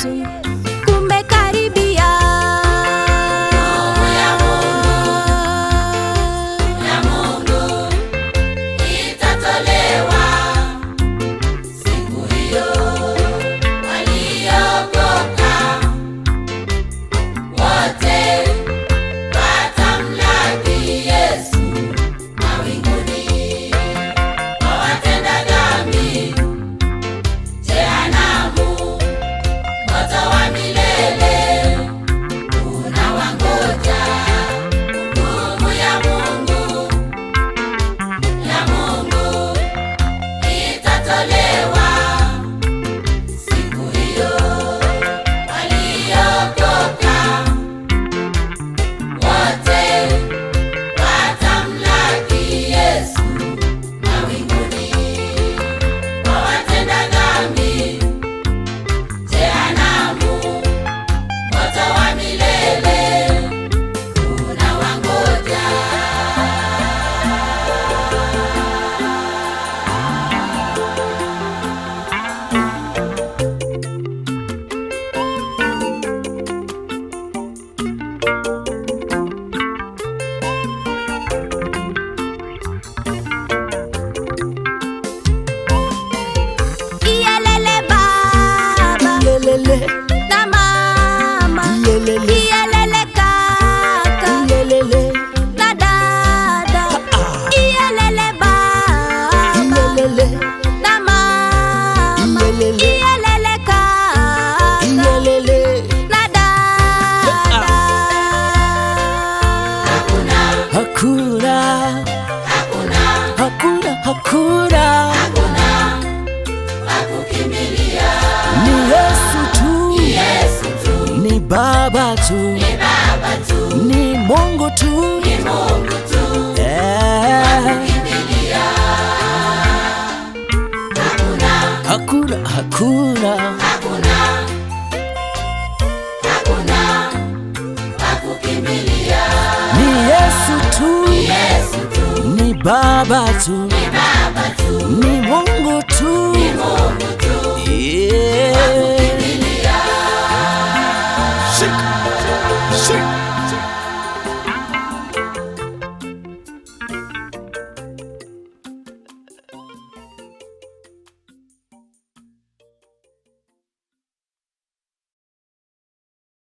Yesu kumekaribia. Ya Mungu itatolewa siku hiyo, waliokoka wote watamlaki Yesu mawinguni. Kwa watenda dhambi jehanamu, moto wa milele unawangoja. Hukumu ya Mungu, ya Mungu itatolewa siku hiyo, waliokoka wote watamlaki Yesu mawinguni. Kwa watenda dhambi jehanamu, moto wa milele unawangoja. Iyelele baba Iyelele, na mama, iyelele, iyelele kaka iyelele, na dada, iyelele baba iyelele, na mama, iyelele, iyelele kaka iyelele. na dada. Hakuna, hakuna, hakuna, Hakukimbilia ni Yesu tu, Yesu tu, ni Baba tu, ni Baba tu, ni Mungu tu. Ni Mungu tu. Eh, Kimbilia. Hakuna, hakuna, hakuna, hakuna, hakuna hakukimbilia. Ni Yesu tu, Yesu tu, ni Baba tu, ni Baba tu, ni Mungu tu. Ni Mungu tu. Yeah. Kimbilia. Shake, shake.